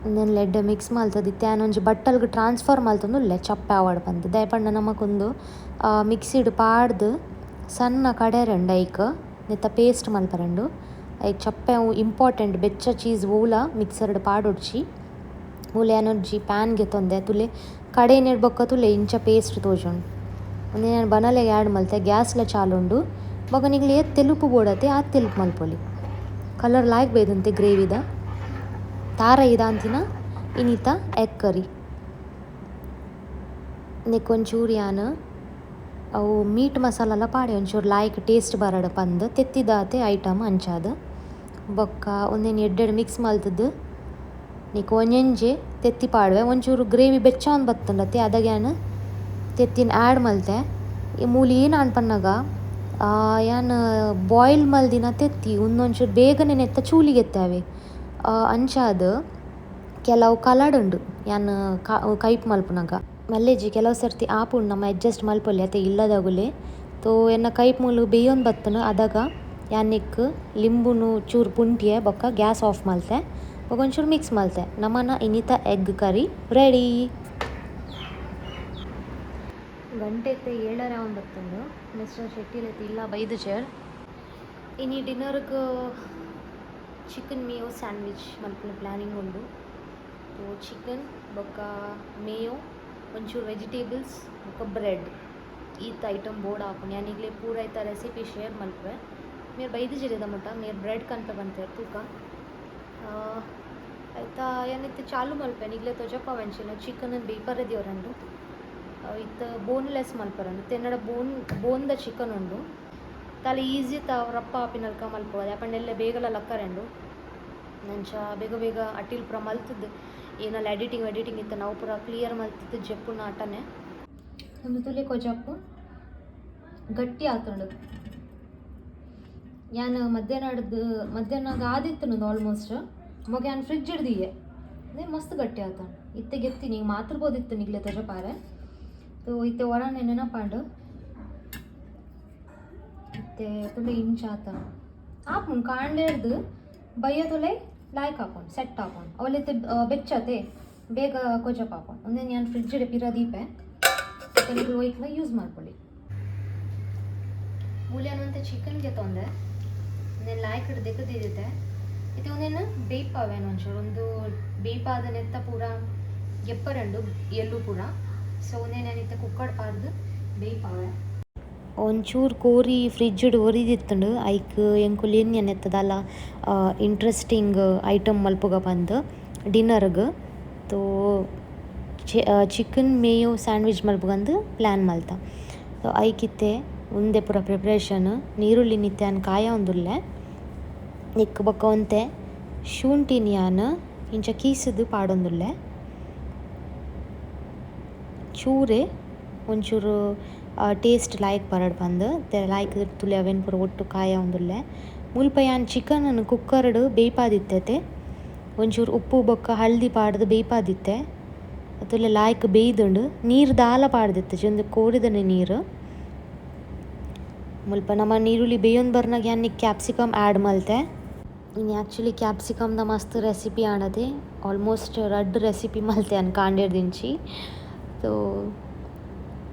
ಉಂದೆನ್ ಎಡ್ಡೆ ಮಿಕ್ಸ್ ಮಲ್ತದಿತ್ತೆ ಯಾನ್ ಒಂಜಿ ಬಟ್ಟಲ್ಗ್ ಟ್ರಾನ್ಸ್ಫರ್ ಮಲ್ತೊಂದುಲ್ಲೆ ಚಪ್ಪೆ ಆವಡ್ ಪಂದ್. ದಾಯೆ ಪಂಡ ನಮಕೊಂದು ಮಿಕ್ಸಿಡ್ ಪಾಡ್ದ್ ಸಣ್ಣ ಕಡೆರಂಡು ಐಕ್ ನೆತ್ತ ಪೇಸ್ಟ್ ಮಲ್ಪರಂಡು. ಐಕ್ ಚಪ್ಪೆ ಇಂಪಾರ್ಟೆಂಟ್, ಬೆಚ್ಚ ಚೀಸ್ ಓಲ ಮಿಕ್ಸರ್ಡ್ ಪಾಡೊಡ್ಚಿ. ಮೂಲು ಯಾನ್ ಒಂಜಿ ಪ್ಯಾನ್ ಗೆತೊಂದೆ, ತುಲೆ ಕಡೆಯಿನೆಡ್ ಬೊಕ್ಕ ತುಲೆ ಇಂಚ ಪೇಸ್ಟ್ ತೋಜುಂಡು. ಉಂದೆನ್ ಯಾನ್ ಬನಲೆಗ್ ಆ್ಯಡ್ ಮಲ್ತೆ. ಗ್ಯಾಸ್ಲ ಚಾಲು ಉಂಡು. ಬೊಕ ನಿಗ್ಲ್ ಏತ್ ತೆಲುಪು ಬೋಡತೆ ಆತ್ ತೆಲುಪು ಮಲ್ಪೊಲಿ. ಕಲರ್ ಲಾಯ್ಕ್ ಬೈದಂತೆ ಗ್ರೇವಿದ. ತಾರಾಯಿ ದಾಂತಿನ ಇನಿತ ಎಗ್ ಕರಿ. ನೆಕ್ ಒಂಚೂರು ಯಾನ್ ಅವು ಮೀಟ್ ಮಸಾಲೆಲ ಪಾಡೆ ಒಂಚೂರು ಲಾಯ್ಕ್ ಟೇಸ್ಟ್ ಬರಡ್ ಪಂದ್, ತೆತ್ತಿದಾತೆ ಐಟಮ್ ಅಂಚಾದ್. ಬೊಕ್ಕ ಉಂದೆನ್ ಎಡ್ಡೆಡ್ ಮಿಕ್ಸ್ ಮಲ್ತ್‌ದ್ ನೆಕ್ ಒಂಜೊಂಜೆ ತೆತ್ತಿ ಪಾಡುವೆ. ಒಂಚೂರು ಗ್ರೇವಿ ಬೆಚ್ಚ ಬತ್ತುಂಡತೆ ಅದಗ ಯಾನ್ ತೆತ್ತಿನ ಆ್ಯಡ್ ಮಲ್ತೆ. ಮೂಲು ಏನ್ ಪನ್ನಗ ಯಾನ್ ಬಾಯ್ಲ್ ಮಲ್ದಿನ ತೆತ್ತಿ ಉಂದೊಂಚೂರು ಬೇಗನೆ ನೆತ್ತ ಚೂಲಿಗೆತ್ತವೆ. ಅಂಚಾದ್ ಕೆಲವು ಕಲಡುಂಡು ಯಾನ್ ಕೈಪ್ ಮಲ್ಪುನಗ. ಮಲ್ಲೆಜಿ, ಕೆಲವು ಸರ್ತಿ ಆಪುಂಡು, ನಮ ಅಡ್ಜಸ್ಟ್ ಮಲ್ಪೊಲಿ ಅತೆ ಇಲ್ಲದಗುಲೆ. ತೋ ಎನ್ನ ಕೈಪ್ ಮೂಲು ಬೇಯೊಂದು ಬತ್ತುಂಡು. ಅದಗ ಯಾನ್ ನೆಕ್ಕ್ ಲಿಂಬುನು ಚೂರು ಪುಂಟಿಯೆ, ಬೊಕ್ಕ ಗ್ಯಾಸ್ ಆಫ್ ಮಲ್ತೆ, ಬೊಕ ಒಂಚೂರು ಮಿಕ್ಸ್ ಮಲ್ತೆ. ನಮನ ಇನಿತ ಎಗ್ ಕರಿ ರೆಡಿ. ಗಂಟೆ ಇತ್ತೆ 7:30 ಆವೊಂದು ಬತ್ತುಂಡು. ಮಿಸ್ಟರ್ ಶೆಟ್ಟಿಲೆತ್ ಇಲ್ಲ ಬೈದುಜೆರ್. ಇನಿ ಡಿನ್ನರ್ಗ್ ಚಿಕನ್ ಮೇಯೋ ಸ್ಯಾಂಡ್ವಿಚ್ ಮಲ್ಪುನ ಪ್ಲಾನಿಂಗ್ ಉಂಡು. ಚಿಕನ್ ಬೊಕ್ಕ ಮೇಯೋ, ಒಂಚೂರು ವೆಜಿಟೇಬಲ್ಸ್ ಬೊಕ್ಕ ಬ್ರೆಡ್, ಈತ್ ಐಟಮ್ ಬೋರ್ಡ್ ಆಪುಂಡು. ಯಾನ್ ಈಗ್ಲೇ ಪೂರ ಐತ ರೆಸಿಪಿ ಶೇರ್ ಮಲ್ಪುವೆ. ಮೇರ್ ಬೈದಿಜೆರ್ ಮುಟ್ಟ. ಮೇರ್ ಬ್ರೆಡ್ ಕನ್ಪೆ ಪನ್ಪೆರ್, ತೂಕ. ಐತ ಯಾನ್ ಇತ್ತೆ ಚಾಲು ಮಲ್ಪೆ. ನಿಗ್ಲೆ ತೊಜಪಾವ್ ಎಂಚಿನ ಚಿಕನ್ ಬೇಯ್ಪರೆ ದಿಯೊರಂಡು. ಇತ್ತೆ ಬೋನ್ಲೆಸ್ ಮಲ್ಪರಂಡು. ಎನ್ನಡ ಬೋನ್ ಬೋನ್ದ ಚಿಕನ್ ಉಂಡು. ತಲೆ ಈಸಿ ತ ರಪ್ಪ ಆಪಿನಲ್ಕ ಮಲ್ಪೊಡು, ಯಾಪಂಡ ಎಲ್ಲೆ ಬೇಗಲ ಲಕ್ಕರೆಂಡು. ಅಂಚ ಬೇಗ ಬೇಗ ಅಟಿಲ್ ಪೂರ ಮಲ್ತುದು, ಏನಲ್ಲ ಎಡಿಟಿಂಗ್ ಎಡಿಟಿಂಗ್ ಇತ್ತು ನಾವು ಪೂರ ಕ್ಲಿಯರ್ ಮಲ್ತುದು ಜೆಪ್ಪುನ ಆಟನೆ. ಒಂದು ತುಲೆ ಕೊಜಪ್ಪು ಗಟ್ಟಿ ಆತುಂಡು. ಯಾನ್ ಮಧ್ಯಾಹ್ನಡ್ದು ಮಧ್ಯಾಹ್ನ ಆದಿತ್ತುಂಡು ಆಲ್ಮೋಸ್ಟ್. ಬೊಕ ಯಾನ್ ಫ್ರಿಜ್ ದೀಯೆ, ಅದೇ ಮಸ್ತ್ ಗಟ್ಟಿ ಆತ. ಇತ್ತೆ ಗೆತ್ತಿ ನಿಂಗೆ ಮಾತ್ರಬೋದಿತ್ತು ನಿಗ್ಲೆ ತೊಜಪಾರೆ. ತೋ ಇತ್ತೆ ಒರಾನೆ ನೆನಪಾಂಡು. ಇತ್ತೆ ತುಲೆ ಇಂಚ ಆತ ಆಪುಂಡು. ಕಾಂಡೆರ್ದು ಬಯ್ಯ ತುಲೆ ಲಾಯ್ಕ್ ಆಪುಂಡು, ಸೆಟ್ ಆಪುಂಡು. ಅವಲಿತ್ತೆ ಬೆಚ್ಚತೆ ಬೇಗ ಕೊಜಪ್ ಆಪುಂಡು. ಉಂದೆನ್ ಯಾನ್ ಫ್ರಿಜ್ ಪಿರ ದೀಪೆ, ನಿಕುಲು ಒಯ್ಕ್ಲ ಯೂಸ್ ಮಲ್ಪೊಲಿ. ಮೂಲ್ಯಾನ ಚಿಕನ್ ಗೆತೊಂದೆ. ಉಂದೆನ್ ಲಾಯ್ಕ್ ದೆಕ್ಕದಿತ್ತೆ. ಇತ್ತೆ ಉಂದೆನ್ ಬೇಯ್ಪಾವೇನು ಒಂಚೂರು. ಒಂದು ಬೇಯ್ಪಾದ ನೆತ್ತ ಪೂರ ಗೆಪ್ಪರಂಡು ಎಲ್ಲು ಪೂರ. ಸೊ ಉಂದೆನ್ ಯಾನ್ ಇತ್ತೆ ಕುಕ್ಕರ್ ಪಾಡ್ದು ಬೇಯ್ಪಾವೆ. ಒಂಚೂರು ಕೋರಿ ಫ್ರಿಜ್ಡ್ ಒರಿದಿತ್ತುಂಡು. ಐಕ್ ಎಂಕುಲು ಎನ್ಯ ನೆತ್ತದಾಲ ಇಂಟ್ರೆಸ್ಟಿಂಗ್ ಐಟಮ್ ಮಲ್ಪುಗ ಪಂದ್ ಡಿನ್ನರ್ಗ್. ತೋ ಚಿಕನ್ ಮೇಯೋ ಸ್ಯಾಂಡ್ವಿಚ್ ಮಲ್ಪುಗಂದು ಪ್ಲ್ಯಾನ್ ಮಲ್ತ. ಸೊ ಐಕಿತ್ತೆ ಉಂದೆ ಪೂರ ಪ್ರಿಪ್ರೇಷನ್. ನೀರುಳ್ಳಿ ಇತ್ತೆ ಯಾನ್ ಕಾಯೊಂದುಲ್ಲೆ. ನೆಕ್ಕ್ ಬೊಕ್ಕ ಒಂತೆ ಶುಂಠಿನ್ ಯಾನ್ ಇಂಚ ಕೀಸುದು ಪಾಡೊಂದುಲ್ಲೆ. ಚೂರೆ ಒಂಚೂರು ಟೇಸ್ಟ್ ಲಾಯ್ಕ್ ಬರಡ್ ಪಂದ್. ಲಾಯ್ಕ್ ತುಲೆ ಅವೆನ್ ಪೂರ ಒಟ್ಟು ಕಾಯೊಂದುಲ್ಲೆ. ಮುಲ್ಪ ಯಾನ್ ಚಿಕನ್ ಕುಕ್ಕರ್ಡ್ ಬೇಯ್ಪಾದಿತ್ತೆ. ಒಂಚೂರು ಉಪ್ಪು ಬೊಕ್ಕ ಹಳದಿ ಪಾಡ್ದು ಬೇಯ್ಪಾದಿತ್ತೆ. ತುಲೆ ಲಾಯ್ಕ್ ಬೇಯ್ದುಂಡು. ನೀರು ದಾಲ ಪಾಡ್ದಿತ್ತಿಜಿ, ಉಂದು ಕೋರಿದನೆ ನೀರು. ಮುಲ್ಪ ನಮ ನೀರುಳ್ಳಿ ಬೇಯೊಂದು ಬರ್ನಾಗ ಯಾನ್ ಕ್ಯಾಪ್ಸಿಕಮ್ ಆ್ಯಡ್ ಮಲ್ತೆ. ಇನಿ ಆ್ಯಕ್ಚುಲಿ ಕ್ಯಾಪ್ಸಿಕಮ್ದ ಮಸ್ತ್ ರೆಸಿಪಿ ಆಂಡತೆ. ಆಲ್ಮೋಸ್ಟ್ ರಡ್ಡ್ ರೆಸಿಪಿ ಮಲ್ತೆ ಯಾನ್ ಕಾಂಡೆರ್ದಿಂಚಿ. ಸೊ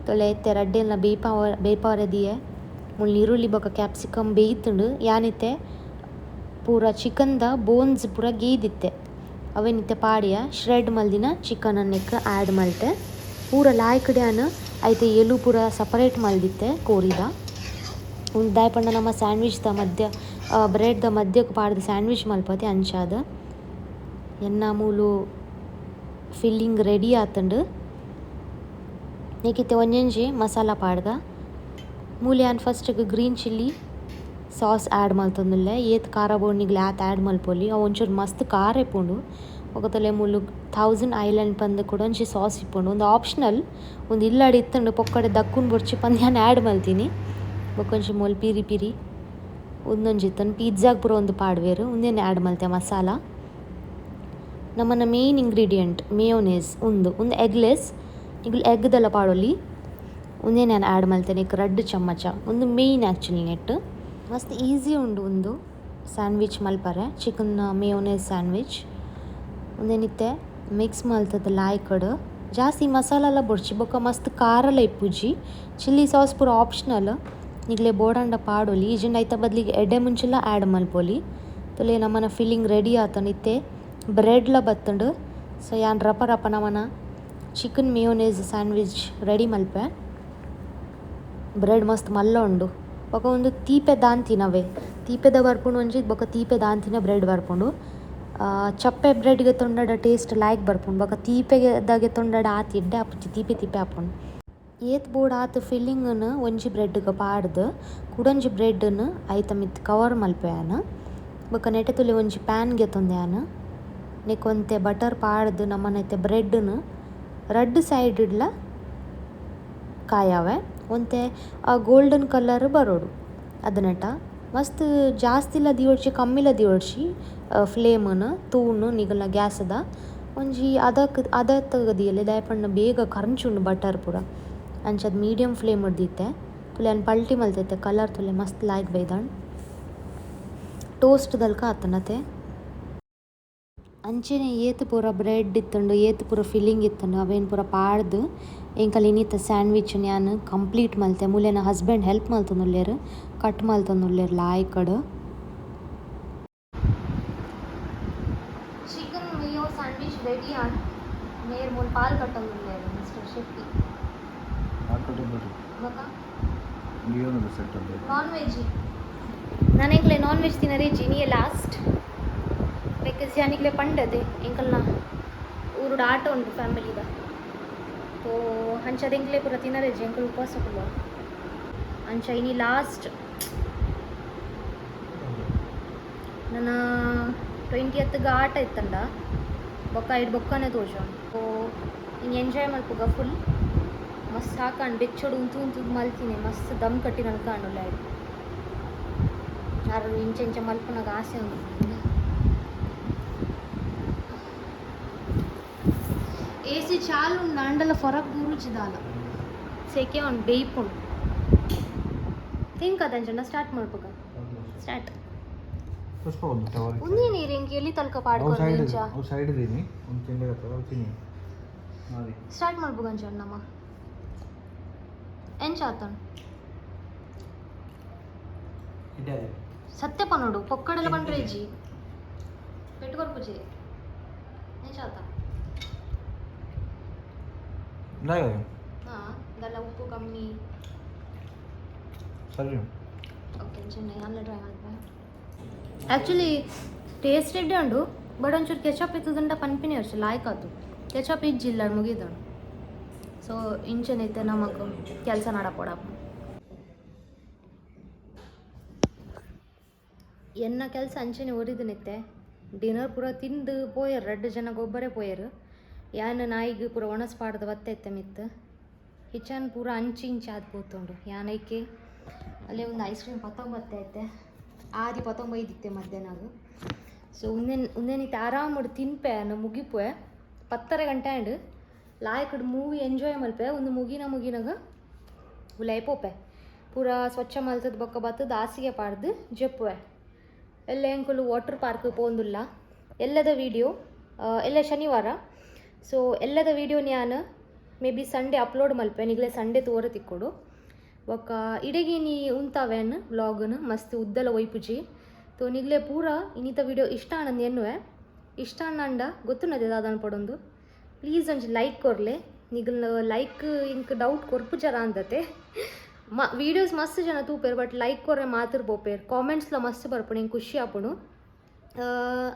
ತೊಲೆ ಇತ್ತೆ ರಡ್ಡೆಲ್ಲ ಬೇಪಾವ ಬೇಪಾವರೆ ದಿಯೆ. ಮುಲ್ ನೀರುಳ್ಳಿ ಬೊಕ ಕ್ಯಾಪ್ಸಿಕಮ್ ಬೇಯ್ತುಂಡು. ಯಾನಿತ್ತೆ ಪೂರ ಚಿಕನ್ದ ಬೋನ್ಸ್ ಪೂರ ಗೇಯ್ದಿತ್ತೆ. ಅವೆನಿತ್ತೆ ಪಾಡಿಯ ಶ್ರೆಡ್ ಮಲ್ದಿನ ಚಿಕನ್ ನೆಕ್ ಆ್ಯಡ್ ಮಲ್ತೆ. ಪೂರ ಲಾಯ್ಕ್ ಯಾನ್ ಐತೆ ಎಲು ಪೂರ ಸಪರೇಟ್ ಮಲ್ದಿತ್ತೆ ಕೋರಿದ. ಉಂದು ದಾಯೆ ಪಂಡ ನಮ್ಮ ಸ್ಯಾಂಡ್ವಿಚ್ದ ಮಧ್ಯ ಬ್ರೆಡ್ದ ಮಧ್ಯಕ್ಕೆ ಪಾಡ್ದು ಸ್ಯಾಂಡ್ವಿಚ್ ಮಲ್ಪತೆ ಅಂಚಾದ. ಎನ್ನ ಮೂಲು ಫಿಲ್ಲಿಂಗ್ ರೆಡಿ ಆತುಂಡು. ನೆಕ್ಕಿತ್ತೆ ಒಂಜೊಂಜಿ ಮಸಾಲ ಪಾಡ್ದ. ಮೂಲು ಯಾನ್ ಫಸ್ಟ್ಗೆ ಗ್ರೀನ್ ಚಿಲ್ಲಿ ಸಾಸ್ ಆ್ಯಡ್ ಮಲ್ತೊಂದುಲ್ಲೆ. ಏತ್ ಖಾರ ಬೋಡು ಆತ್ ಆ್ಯಡ್ ಮಲ್ಪೊಲಿ. ಅವು ಒಂಚೂರು ಮಸ್ತ್ ಖಾರ ಇಪ್ಪುಂಡು. ಬೊಕ ಮೂಲು ಥೌಸಂಡ್ ಐಲ್ಯಾಂಡ್ ಪಂದ್ ಕೂಡ ಒಂಜಿ ಸಾಸ್ ಇಪ್ಪುಂಡು. ಉಂದು ಆಪ್ಷನಲ್. ಉಂದು ಇಲ್ಲಡ್ ಇತ್ತುಂಡು ಪೊಕ್ಕಡೆ ದಕ್ಕುನ್ ಬೊರ್ಚಿ ಪಂದ್ ಯಾನ್ ಆ್ಯಡ್ ಮಲ್ತೀನಿ. ಬೊಕ ಒಂಜಿ ಮೂಲು ಪಿರಿ ಪಿರಿ ಉಂದೊಂಜಿ ಇತ್ತುಂಡು. ಪಿಜ್ಜಾಗ್ ಪೂರ ಉಂದು ಪಾಡ್ವೆರ್. ಉಂದೆನ್ ಆ್ಯಡ್ ಮಲ್ತೆ ಮಸಾಲ. ನಮ್ಮನ ಮೇನ್ ಇಂಗ್ರೀಡಿಯೆಂಟ್ ಮೇಯೋನೇಸ್ ಉಂದು. ಉಂದು ಎಗ್ಲೆಸ್. ನಿಗುಲು ಎಗ್ದೆಲ್ಲ ಪಾಡೊಲಿ. ಉಂದೇ ನಾನು ಆ್ಯಡ್ ಮಲ್ತೇನೆ ರಡ್ಡ್ ಚಮಚ. ಉಂದು ಮೇಯ್ನ್ ಆ್ಯಕ್ಚುಲಿ ನೆಟ್. ಮಸ್ತ್ ಈಸಿ ಉಂಡು ಉಂದು ಸ್ಯಾಂಡ್ವಿಚ್ ಮಲ್ಪರೆ. Chicken mayonnaise sandwich. ಉಂದೆನಿತ್ತೆ ಮಿಕ್ಸ್ ಮಲ್ತದ ಲಾಯ್ಕಡ್. ಜಾಸ್ತಿ ಮಸಾಲೆಲ ಬೊಡ್ಚಿ ಬೊಕ ಮಸ್ತ್ ಖಾರಲ ಇಪ್ಪುಜಿ. ಚಿಲ್ಲಿ ಸಾಸ್ ಪೂರ ಆಪ್ಷನಲ್. ನಿಗ್ಲೆ ಬೋಡಾಂಡ ಪಾಡೊಲಿ. ಇಜ್ಜಿಂಡ ಐತ ಬದ್ಲಿಗೆ ಎಡ್ಡೆ ಮುಂಚಿಲ ಆ್ಯಡ್ ಮಲ್ಪೊಲಿ. ತುಲೆ ನಮ್ಮನ ಫಿಲ್ಲಿಂಗ್ ರೆಡಿ ಆತಂಡ್. ಇತ್ತೆ ಬ್ರೆಡ್ಲ ಬತ್ತುಂಡು. ಸೊ ಯಾನ್ ರಪ ರಪ ನಮನ ಚಿಕನ್ ಮೇಯೋನೇಸ್ ಸ್ಯಾಂಡ್ವಿಚ್ ರೆಡಿ ಮಲ್ಪೆ. ಬ್ರೆಡ್ ಮಸ್ತ್ ಮಲ್ಲ ಉಂಡು. ಬೊಕ ಉಂದು ತೀಪೆ ದಾಂತಿನವೇ. ತೀಪೆದ ಬರ್ಪುಂಡು ಒಂಜಿ ಬೊಕ ತೀಪೆ ದಾಂತಿನ ಬ್ರೆಡ್ ಬರ್ಪುಂಡು. ಚಪ್ಪೆ ಬ್ರೆಡ್ಗೆ ತೊಂಡಡ ಟೇಸ್ಟ್ ಲಾಯ್ಕ್ ಬರ್ಪುಂಡು. ಬೊಕ ತೀಪೆಗೆ ದಾಗೆ ತೊಂಡಡ ಆತ್ ಎಡ್ಡೆ ಆಪುಜಿ, ತೀಪೆ ತೀಪೆ ಆಪುಂಡು. ಏತ್ ಬೋಡು ಆತ್ ಫಿಲ್ಲಿಂಗ್ನ್ ಒಂಜಿ ಬ್ರೆಡ್ಗೆ ಪಾಡ್ದು ಕುಡೊಂಜಿ ಬ್ರೆಡ್ನ್ ಐತ ಮಿತ್ತ್ ಕವರ್ ಮಲ್ಪೆ ಯಾನ್. ಬೊಕ ನೆಟೆ ತುಲೆ ಒಂಜಿ ಪ್ಯಾನ್ ಗೆತೊಂದೆ ಯಾನ್. ನೆಕ್ ಒಂತೆ ಬಟರ್ ಪಾಡ್ದು ನಮನ ಇತ್ತೆ ಬ್ರೆಡ್ನ್ ರಡ್ಡ್ ಸೈಡ್ಡ್ಲ ಕಾಯಾವೆ. ಒಂತೆ ಗೋಲ್ಡನ್ ಕಲರ್ ಬರೋಡು ಅದನೆಟ. ಮಸ್ತ್ ಜಾಸ್ತಿಲ ದಿಯೊಡ್ಚಿ ಕಮ್ಮಿಲ ದಿಯೊಡ್ಚಿ ಫ್ಲೇಮ್ನ್ ತೂನು ನಿಗಲ್ನ ಗ್ಯಾಸ್ದ ಒಂಜಿ ಅದಕ್ ಅದತ್ ದಿಯಲೆ ದಾಯೆ ಪಂಡ ಬೇಗ ಕರ್ಂಚುಂಡು ಬಟರ್ ಪೂರ. ಅಂಚಾದ್ ಮೀಡಿಯಂ ಫ್ಲೇಮ್ ದೀತೆ. ತುಲೆ ಯಾನ್ ಪಲ್ಟಿ ಮಲ್ತಿತ್ತೆ ಕಲರ್ ತುಲೆ ಮಸ್ತ್ ಲಾಯ್ಕ್ ಬೈದಾಂಡ್. ಟೋಸ್ಟ್ ದಲ್ಕ ಆತುಂಡತೆ. ಅಂಚೆನೆ ಏತ್ ಪೂರ ಬ್ರೆಡ್ ಇತ್ತುಂಡು ಏತ್ ಪೂರ ಫಿಲ್ಲಿಂಗ್ ಇತ್ತುಂಡು ಅವೇನ್ ಪೂರ ಪಾಡ್ದು ಎಂಕಲ್ ಇನಿತ ಸ್ಯಾಂಡ್ವಿಚ್ ಯಾನ್ ಕಂಪ್ಲೀಟ್ ಮಲ್ತೆ. ಮೂಲು ಎನ್ನ ಹಸ್ಬೆಂಡ್ ಹೆಲ್ಪ್ ಮಲ್ತೊಂದುಲ್ಲೆರ್. ಕಟ್ ಮಲ್ತೊಂದುಲ್ಲೆರ್ ಲಾಯ್ಕಡ್. ಚಿಕನ್ ಮೇಯೋ ಸ್ಯಾಂಡ್ವಿಚ್ ರೆಡಿ ಆಂಡ್. ಮೇರ್ ಮೂಲು ಪಾಲ್ ಕಟ್ಟೊಂದುಲ್ಲೆರ್ ಮಿಸ್ಟರ್ ಶೆಟ್ಟಿ. ಬೊಕ ನಾನ್ ವೆಜ್. ನನ ಎಂಕ್ಲೆ ನಾನ್ ವೆಜ್ ತಿನರೆ ಇಜ್ಜಿ ಲಾಸ್ಟ್. Because ಯಾನಿಗ್ಲೆ ಪಂಡದೆ ಎಂಕಲ್ನ ಊರುಡು ಆಟ ಉಂಡು ಫ್ಯಾಮಿಲಿದ. ಸೊ ಅಂಚಾದ್ ಎಂಕ್ಲೆ ಪೂರ ತಿನರೆ ಇಜ್ಜಿ, ಎಂಕುಲು ಉಪವಾಸ ಕುಲ್ಲುವ. ಅಂಚ ಇನಿ ಲಾಸ್ಟ್. ನನ್ನ 20th ಆಟ ಇತ್ತಂಡ. ಬೊಕ್ಕ ಐಡ್ ಬೊಕ್ಕನೆ ತೋಜುಂಡು. ಸೊ ಇನಿ ಎಂಜಾಯ್ ಮಲ್ಪುಗ ಫುಲ್. ಮಸ್ತ್ ಸಾಕಾಂಡ್ ಬೆಚ್ಚೊಡು ಉಂತು ಉಂತು ಮಲ್ತಿನಿ. ಮಸ್ತ್ ದಮ್ ಕಟ್ಟಿನಲ್ಕ ಆಂಡ್ ಉಲ್ಲಾಯ್ಡ್. ಆರು ಇಂಚ ಇಂಚ ಮಲ್ಪುನಗ ಆಸೆ ಉಂಡು. ಎ ಸಿ ಚಾಲು ಉಂಡು ಆಂಡಲ ಫರಕ್ ಬೂರುಜಿ ದಾಲ. ಸೆಕೆ ಉಂಡು ಬೇಯ್ಪುಂಡು. ತಿಂಕ್ ಅದಂಚ ಸ್ಟಾರ್ಟ್ ಮಲ್ಪುಗ. ಸ್ಟಾರ್ಟ್. ಉಂದೇ ನೀರು ಎಂಕ್ ಎಲ್ಲಿ ತನಕ ಪಾಡ್ಕೊಂಡು ಇಂಚ. ಸೈಡ್ ದೀನಿ ಒಂದು ತಿಂಡಿ ಅವು ತಿನ್ನಿ. ಸ್ಟಾರ್ಟ್ ಮಲ್ಪುಗ ಅಂಚ ನಮ. ಎಂಚ ಆತಂಡ್? ಸತ್ಯ ಪನೋಡು ಪೊಕ್ಕಡೆಲ ಪಂಡ್ರೆ ಇಜ್ಜಿ. ಪೆಟ್ಟು ಕೊರ್ಪುಜಿ. ಎಂಚ ಆತ? ಹಾ ದಾಲ ಉಪ್ಪು ಕಮ್ಮಿ. ಸರಿ. ಓಕೆ ಅಂಚನೆ ಯಾನ್ಲ ಟ್ರೈ ಮಲ್ಪೆ. ಆ್ಯಕ್ಚುಲಿ ಟೇಸ್ಟ್ ಎಡ್ಡೆ ಉಂಡು. ಬಟ್ ಒಂಚೂರು ಕೆಚಪ್ ಇತ್ತುದಂಡ ಪನ್ಪಿನಿ ಅಷ್ಟೇ ಲಾಯ್ಕ್ ಆತು. ಕೆಚಪ್ ಇಜ್ಜಿಲ್ಲ ಮುಗಿದುಂಡು. ಸೊ ಇಂಚನೆ ಇತ್ತೆ ನಮಕ್ ಕೆಲಸ ನಡಪೊಡಾಪುಂಡು. ಎನ್ನ ಕೆಲಸ ಅಂಚನೆ ಒರಿದಿನಿತ್ತೆ. ಡಿನ್ನರ್ ಪೂರ ತಿಂದು ಪೋಯೆರ್ ರಡ್ಡ್ ಜನ ಗೊಬ್ಬರೇ ಪೋಯೆರ್. ಯಾನ್ ನಾಯಿಗ್ ಪೂರ ಒಣಸ್ ಪಾಡ್ದು ಬತ್ತೆ ಇತ್ತೆ ಮಿತ್ತ್. ಕಿಚನ್ ಪೂರ ಅಂಚಿ ಇಂಚಿ ಆದ್ ಪೋತುಂಡು. ಯಾನ್ ಐಕೆ ಅಲ್ಲೇ ಒಂದು ಐಸ್ ಕ್ರೀಮ್ ಪತೊಂಬತ್ತೆ ಐತೆ. ಆದಿ ಪತೊಂಬೈದಿತ್ತೆ ಮಧ್ಯಾಹ್ನಗ್. ಸೊ ಉಂದೆನ್ ಉಂದೆನಿತ್ತೆ ಆರಾಮಡ್ ತಿನ್ಪೆ ಯಾನ್ ಮುಗಿಪುವೆ. 10:30 ಗಂಟೆ ಆಂಡ್. ಲಾಯ್ಕಡ್ ಮೂವಿ ಎಂಜಾಯ್ ಮಲ್ಪೆ. ಉಂದು ಮುಗಿನ ಮುಗಿನಗ ಉಲಾಯಿ ಪೋಪೆ. ಪೂರ ಸ್ವಚ್ಛ ಮಲ್ತದ ಬೊಕ್ಕ ಬತ್ತುದು ಹಾಸಿಗೆ ಪಾಡ್ದು ಜೆಪ್ಪುವೆ. ಎಲ್ಲೆ ಎಂಕುಲು ವಾಟರ್ ಪಾರ್ಕ್ ಪೋಂದುಲ್ಲ. ಎಲ್ಲದ ವೀಡಿಯೋ ಎಲ್ಲ ಶನಿವಾರ. ಸೊ ಎಲ್ಲದ ವೀಡಿಯೋ ಯಾನ್ ಮೇ ಬಿ ಸಂಡೇ upload ಮಲ್ಪೆ. ನಿಗ್ಲೆ ಸಂಡೇ ತೂವರೆ ತಿಕ್ಕೊಡು. ಬೊಕ್ಕ ಇಡೆಗಿನಿ ಉಂತಾವೆನ್ ವ್ಲಾಗ್ನು, ಮಸ್ತ್ ಉದ್ದಲ ಒಯ್ಪುಜಿ. ತೋ ನಿಗ್ಲೆ ಪೂರ ಇನ್ನಿತ ವಿಡಿಯೋ ಇಷ್ಟ ಆನಂದ್ ಎನ್ನುವೆ. ಇಷ್ಟ ಆಂಡ ಗೊತ್ತುನದೆ ದಾದನ್ ಪಡೊಂದು, ಪ್ಲೀಸ್ ಒಂಜಿ ಲೈಕ್ ಕೊರ್ಲೆ. ನಿಗಲ್ನ ಲೈಕ್ ಇಂಕ್ ಡೌಟ್ ಕೊರ್ಪುಜರ ಅಂದತೆ. ಮ ವೀಡಿಯೋಸ್ ಮಸ್ತ್ ಜನ ತೂಪೆರ್, ಬಟ್ ಲೈಕ್ ಕೊರ್ರೆ ಮಾತ್ರ ಪೋಪೆರ್. ಕಾಮೆಂಟ್ಸ್ಲ ಮಸ್ತ್ ಬರ್ಪುಂಡು, ಎಂಕ್ ಖುಷಿ ಆಪುಂಡು.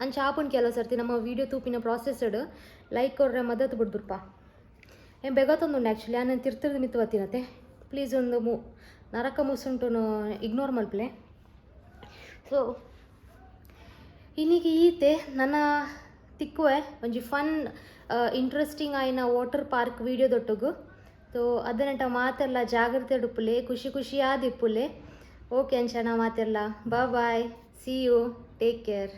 ಅಂಚ ಆಪುಂಡು ಕೆಲವು ಸರ್ತಿ ನಮ್ಮ ವೀಡಿಯೋ ತೂಪಿನ ಪ್ರಾಸೆಸ್ಡ್. ಲೈಕ್ ಕೊರ್ರೆ ಮದತ್ ಬಿಡ್ದುರ್ಪ. ಏನ್ ಬೇಗತೊಂದುಂಡು ಆ್ಯಕ್ಚುಲಿ, ಆನ ತಿರ್ತದ ಮಿತ್ತು ಬತ್ತಿನತೆ. ಪ್ಲೀಸ್ ಒಂದು ಮು ನರಕ ಮುಸುಂಟುನು ಇಗ್ನೋರ್ ಮಲ್ಪಲೆ. ಸೊ ಇನ್ನಿಗೆ ಈತೆ, ನನ್ನ ತಿಕ್ಕುವೆ ಒಂಜಿ ಫನ್ ಇಂಟ್ರೆಸ್ಟಿಂಗ್ ಆಯಿನ ವಾಟರ್ ಪಾರ್ಕ್ ವೀಡಿಯೋ ದೊಟ್ಟುಗು. ಸೊ ಅದನ್ನಟ ಮಾತೆಲ್ಲ ಜಾಗ್ರತೆ ಉಪ್ಪುಲೆ, ಖುಷಿ ಖುಷಿಯಾದ ಇಪ್ಪುಲೆ. ಓಕೆ, ಅಂಚನ ಮಾತೆಲ್ಲ, bye, see you, take care.